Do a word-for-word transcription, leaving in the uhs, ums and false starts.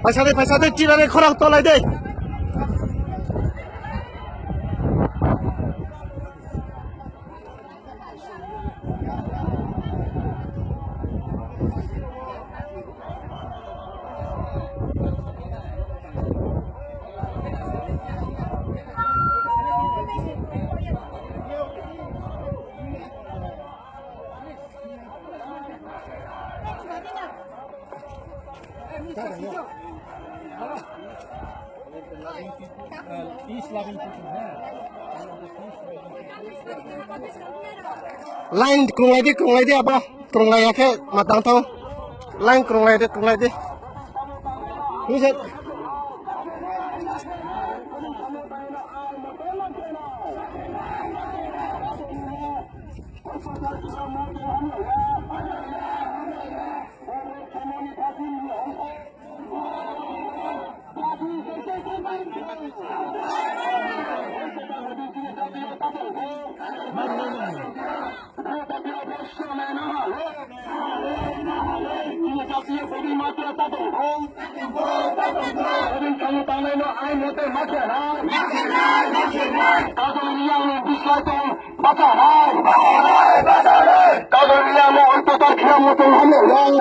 Paisa de, paisa de, tirare khorang tolai de. Line krunglai di, krunglai di abo. Krunglai ya khe ma tang tong. Line krunglai di, krunglai di. Ni se. Kadol Riyang no Ulpasar Khilap Mochang hamya yang.